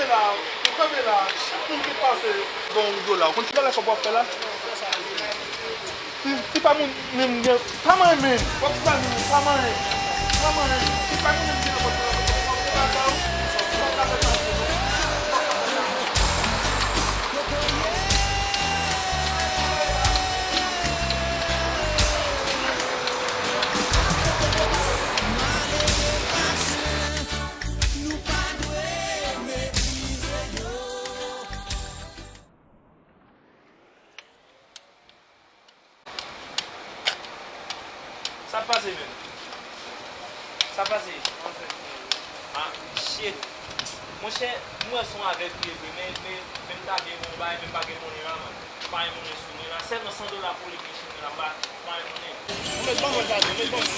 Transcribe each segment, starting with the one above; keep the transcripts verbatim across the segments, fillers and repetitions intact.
La, ou kanpe la, chak moun ki pase, bon, yon dola. Ou konn ki bagay sa w ap fè la? Si, si pa moun menm gen, pa manyen men. W ap fè moun, pa manyen. Pa manyen. Si pa moun menm gen, w ap fè moun, w ap fè moun. Sa pase menm? Sa pase? Ah, shit. Monchè, m wè se yon avèg li ye vre, men, men, men m ta byen bon bagay, men m pa gen monnen la, man. M pa gen monnen sou mwen la. Sèlman san dola pou li gen sou mwen la, m pa, m pa gen monnen. Ou mèt ban mwen gade, ou mèt ban mwen.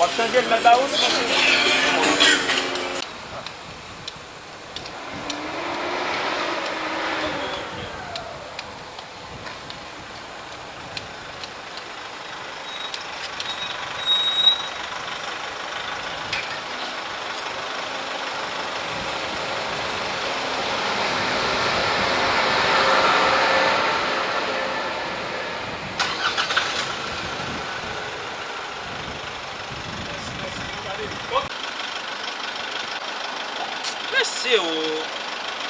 W ap chanje l, mèt ba ou? Mesye o,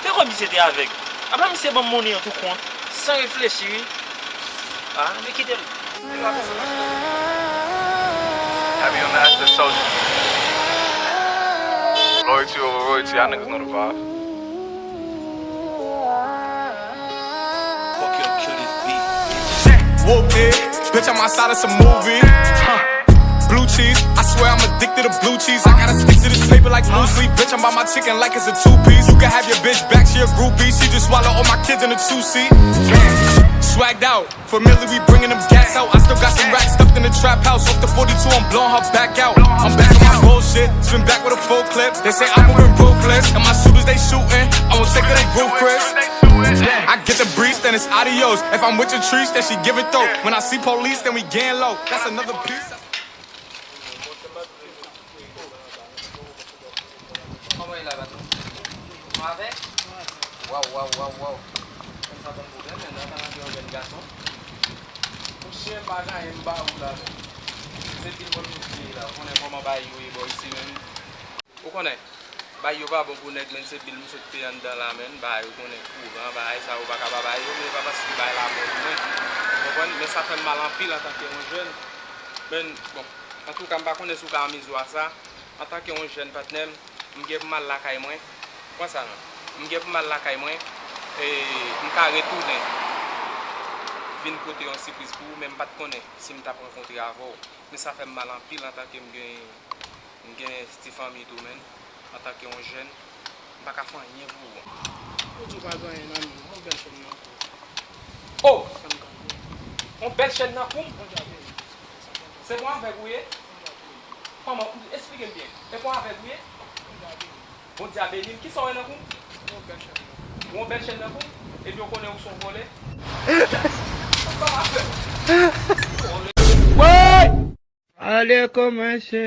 te kwè misye te avèg. Apa misye ban m monnen an tou kont, san reflechi wi. Ah, men kite m. Happy on the Aspen Soldier. Loyalty over royalty, y'all niggas know the vibes. Fuck your kill this beat. Whoop it, bitch, I'm outside of some movie. Huh. Blue cheese, I swear I'm addicted to blue cheese. I gotta stick to this paper like blue sleep. Bitch, I'm by my chicken like it's a two piece. You can have your bitch back, she a groupie. She just swallow all my kids in a two seat. Swagged out, familiar, we bringing them gas out. I still got some racks stuffed in the trap house. Off the forty-two, I'm blowing her back out. I'm back on my bullshit, swim back with a full clip. They say I'm moving ruthless, and my shooters, they shooting. I won't take it, they roof, Chris. I get the breeze, then it's adios. If I'm with your trees, then she give it though. When I see police, then we gang low. That's another piece. Kòman e la, patwon? Ou avèk? Waw, waw, waw, waw. Konn sa ban m pwoblèm, men nan tan gen yon jèn gason. Monchè, m pa gen anyen m ba ou la, men. Se bil mwen m peye la. Ou konnen kòman bagay yo ye bò isi, men. Ou konnen, bagay yo pa bon pou nèg, men se bil m sot peye anndan la, men. Bagay ou konnen, kouran, bagay sa yo pa ka pa bay yo, men e pa paske bagay la bon pou mwen. Ou konprann? Men sa fè m mal anpil antanke yon jèn. Men, bon, antouka, m pa konnen si w ka anmezi w a sa. Antanke yon jèn patnè m, m gen pou m al lakay mwen. Pran sa non. M gen pou m al lakay mwen, e m ka retounen vin pote yon sipriz pou ou, men m pa t konnen si m t ap rankontre avè w. Men sa fè m mal anpil antanke m gen, m gen ti fanmi tou, men. Antanke yon jèn, m pa ka fè anyen pou ou. Ou di w pa gen anyen nan men w, yon bèl chèn nan kou. Oh! Sa m ka di w. Yon bèl chèn nan kou m? Bondye a beni. Se pou avèg ou ye? Kòman? Esplike m byen. E pou avèg ou ye? Bondye a beni m. Kisa w wè nan kou m? Yon bèl chèn nan kou m. Yon bèl chèn nan kou m? Epi w konnen ou se yon vòlè? Sa m pa avèg. Woy! Ale kòmanse.